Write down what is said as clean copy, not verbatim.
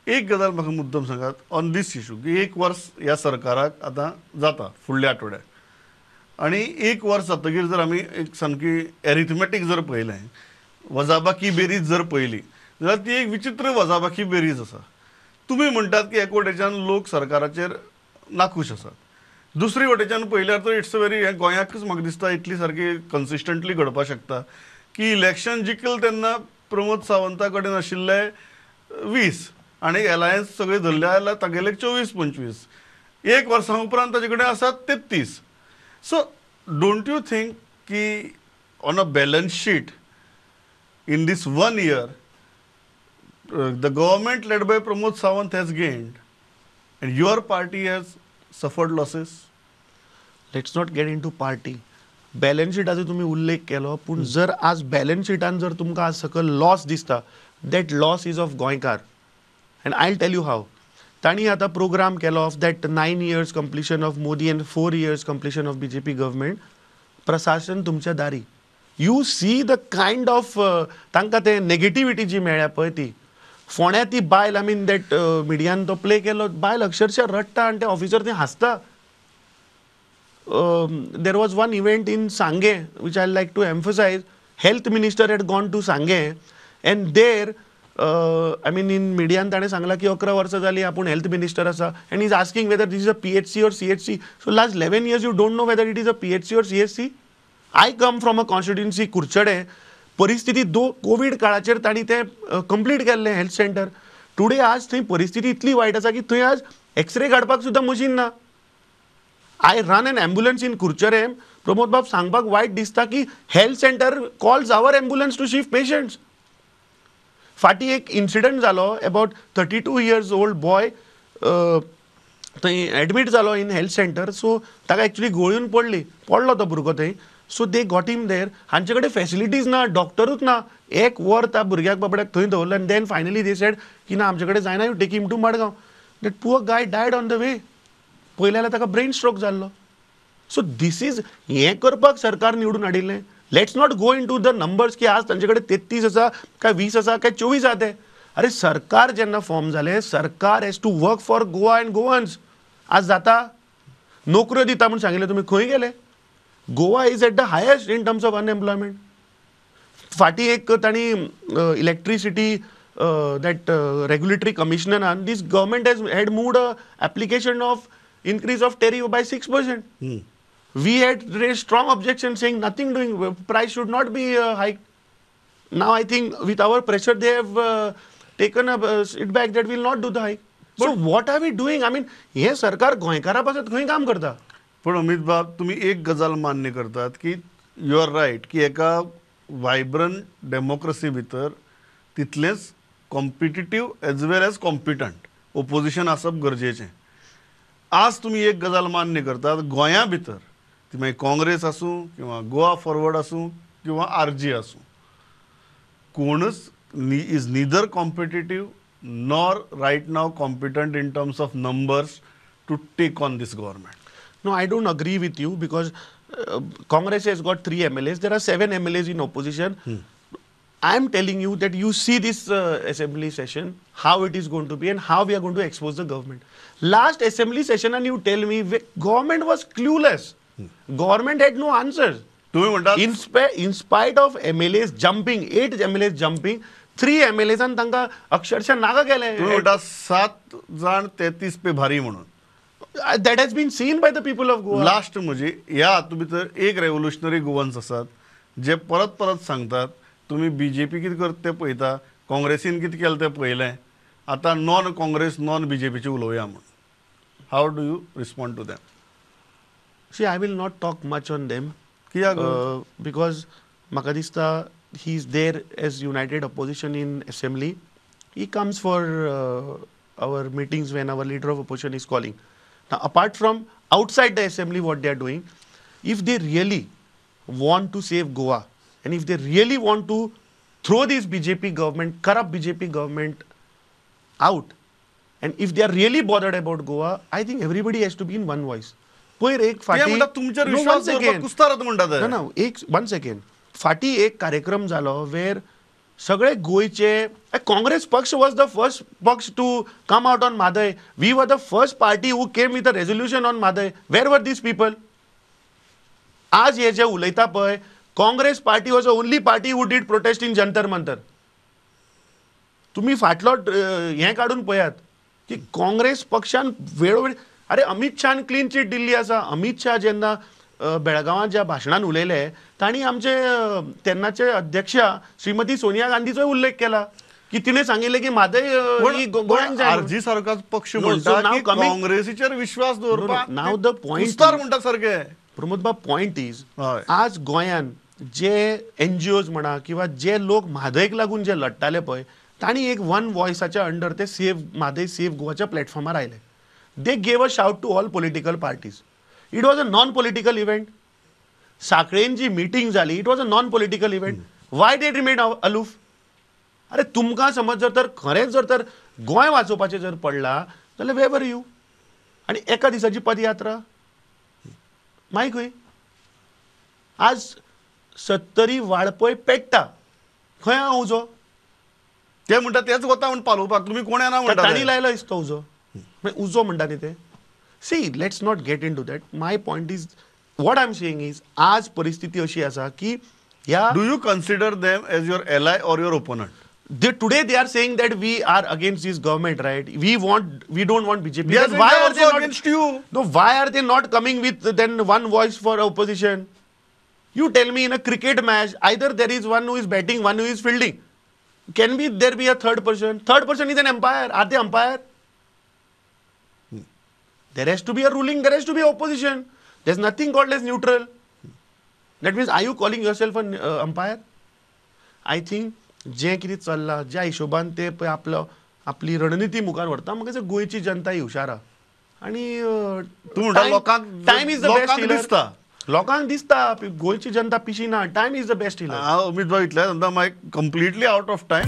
एक गजाल म्हाका मुद्दम सांगात ऑन दीस इशू की एक वर्स ह्या सरकाराक आतां जाता फुडल्या आठवड्याक आनी एक वर्स जातकीर जर आमी एक सामकी एरिथमॅटीक जर पळयलें, वजाबाकी बेरीज जर पळयली जाल्यार ती एक विचित्र वजाबाकी बेरीज आसा. तुमी म्हणटात की एक वटेच्यान लोक सरकाराचेर नाखूश आसात, दुसरी वटेच्यान पळयल्यार तर it's a very, हें गोंयाकच म्हाका दिसता इतली सारकी कन्सिस्टंटली घडपाक शकता की इलेक्शन जिखल तेन्ना प्रमोद सावंता कडेन आशिल्ले 20 आनी एलायन्स सगळे धरले जाल्यार तागेले 24-25, एक वर्सां उपरांत ताजे कडेन आसात 33. सो don't you think की on a balance sheet in this 1 year the government led by Pramod Sawant has gained and your party has suffered losses? Let's not get into party. Balance शिटाचो तुमी उल्लेख केलो, पूण जर आज balance शिटान जर तुमकां आज सकयल लॉस दिसता, that loss is of गोंयकार. And I will tell you how. तांणी आतां प्रोग्राम केलो of that 9 years completion of Modi and 4 years completion of BJP government. प्रशासन तुमच्या दारी. You see the kind of तांकां ते नेगेटिविटी जी मेळ्ळ्या पळय ती. फोंड्या ती बायल, I mean that मिडियान तो प्ले केलो, बायल अक्षरशः रडटा आनी ते ऑफिसर ते हांसता. There was one event in Sanguem which I like to emphasize. Health minister had gone to Sanguem and there I mean in मिडियान ताणें सांगलां की 11 वर्सां जालीं आपूण हेल्थ मिनिस्टर आसा and is asking whether this is a PHC or CHC. So last 11 years you don't know whether it is a PHC or CHC. I come from a constituency Curchorem. परिस्थिती दो Covid काळाचेर तांणी तें complete केल्लें health centre. Today आज थंय परिस्थिती इतली वायट आसा की थंय आज एक्सरे काडपाक सुद्दां मशीन ना. I run an ambulance in Curchorem. Pramod बाब, सांगपाक वायट दिसता की health centre calls our ambulance to shift patients. फाटीं एक इन्सिडंट जालो, अबाउट 32 years old boy थंय एडमीट जालो इन हेल्थ सेंटर. सो ताका एक्चुली गोळी पडली, पडलो तो भुरगो थंय. So they got him there. हांचे कडेन फॅसिलिटीज ना, डॉक्टरूच ना. एक वर त्या भुरग्याक बाबड्याक थंय दवरलो आनी then finally they said की ना आमचे कडेन जायना, you take him to Madgaon. That poor guy died on the way. पळयलें जाल्यार ताका ब्रेन स्ट्रोक जाल्लो. सो these is, हें करपाक सरकार निवडून हाडिल्लें. Let's not go into the numbers की आज तांचे कडेन 33 आसा काय 20 आसा काय 24 आसा ते. अरे सरकार जेन्ना फॉर्म जालें, सरकार has to work for Goa and Goans. आज जाता नोकऱ्यो दिता म्हूण सांगिल्लें, तुमी खंय गेले? Goa is at the highest in terms of unemployment. फाटीं एक तांणी electricity that regulatory कमिशनरान this government has had moved a application of increase of tariff by 6%. We had raised strong objection saying nothing doing, price should not be hiked. Now I think with our pressure they have taken it back that we will not do the hike. So what are we doing? I mean, हें सरकार गोंयकारा पासत खंय काम करता? पण अमित बाब, तुमी एक गजाल मान्य करतात की you are right की एका वायब्रंट डेमोक्रसी भितर तितलेंच competitive as well as competent opposition आसप गरजेचें. आज तुमी एक गजाल मान्य करतात, गोंया भितर ती मागीर काँग्रेस आसूं किंवा गोवा फॉरवर्ड आसूं किंवा आरजी आसूं, कोणूच is neither competitive nor right now competent in terms of numbers to take on this government. No, I don't agree with you because Congress has got 3 MLAs. There are 7 MLAs in opposition. I am telling you that you see this assembly session, how it is going to be and how we are going to expose the government. Last assembly session and you tell me government was clueless. Government had no answers. In spite of MLAs jumping, 8 MLAs jumping, 3 MLAs आनी तांकां अक्षरशः नाका केलें. 7 जाण 33 pay भारी म्हणून. That has been seen by the people of Goa. Last म्हणजे ह्या हातूंत भितर एक रेव्होल्युशनरी गोवन्स आसात जे परत परत सांगतात तुमी बीजेपी कितें करता तें पळयता, काँग्रेसीन कितें केलें तें पळयलें, आतां नॉन काँग्रेस नॉन बीजेपीचें उलोवया म्हूण. How do you respond to them? See, I will not talk much on them. कित्याक? Because म्हाका दिसता he is there as united opposition in assembly. He comes for our meetings when our leader of opposition is calling. Now, apart from outside the assembly what they are doing, if they really want to save Goa and if they really want to throw this BJP government, corrupt BJP government out, and if they are really bothered about Goa, I think everybody has to be in one voice. पयर एक फाटी, no, one second, फाटी एक कार्यक्रम जालो where सगळे गोंयचे काँग्रेस पक्ष वॉज the first पक्ष to come out on Mhadei. We were the first party who came with a resolution on Mhadei. Where were these people? आज हे जे उलयता पळय, Congress party was the only party who did protest in Jantar Mantar. तुम्ही फाटलो हें काडून पळयात की काँग्रेस पक्षान वेळोवेळी, अरे अमित शहान क्लीन चीट दिल्ली आसा. अमित शहा जेन्ना बेळगांवां ज्या भाशणान उलयले तांणी आमचे तेन्नाचे अध्यक्षा श्रीमती सोनिया गांधीचोय उल्लेख केला की तिणें सांगिल्लें की म्हादय गोंयांत जाय. आरजी सारकोच पक्ष म्हणटा की काँग्रेसीचेर विश्वास दवरपाक नाव the point कुस्तार म्हणटा सारकें. प्रमोद बाब, पॉयंट is आज गोंयान जे एनजीओज म्हणा किंवा जे लोक म्हादयक लागून जे लडटाले पळय तांणी एक वन वॉयसाच्या अंडर ते सेव म्हादय सेव गोवाच्या प्लॅटफॉर्मार आयले. They gave a shout to all political parties. It was a non political event. साखळेन ji meeting जाली it was a non political event. Why they remain aloof? अरे तुमकां समज जर तर खरेंच जर तर गोंय वाचोवपाचें जर पडलां जाल्यार वेर वर you? आनी एका दिसाची पदयात्रा मागीर खंय? आज सत्तरी वाळपय पेट्टा, खंय आहा उजो? ते म्हणटा तेच वता म्हण पालोवपाक, तुमी कोण येना म्हणटा. तांणी लायलो दिसता उजो, उजो म्हणटा न्ही ते. See, let's not get into that. My point is, what I am saying is, आज परिस्थिती अशी आसा की ह्या Do you consider them as your ally or your opponent? Today they are saying that we are against this government, right? We don't want BJP. They are why are they not against you? No, why are they not coming with then one voice for opposition? You tell me, in a cricket match, either there is one who is batting, one who is fielding. Can be there be a third person? Third person is an umpire. Are they umpire? There has to be a ruling, there has to be opposition. There's nothing called as neutral. That means, are you calling yourself an umpire? I think जें कितें चल्लां ज्या हिशोबान ते पळय आपलो आपली रणनिती मुखार व्हरता, म्हाका दिसता गोंयची जनता ही हुशार आहा. आनी तूं म्हणटा लोकांक time is the best healer. दिसता लोकांक दिसता, गोंयची जनता पिशी ना. Time is the best healer. हांव अमित भाई इतलें सांगता, मागीर कंप्लिटली आवट ऑफ टायम.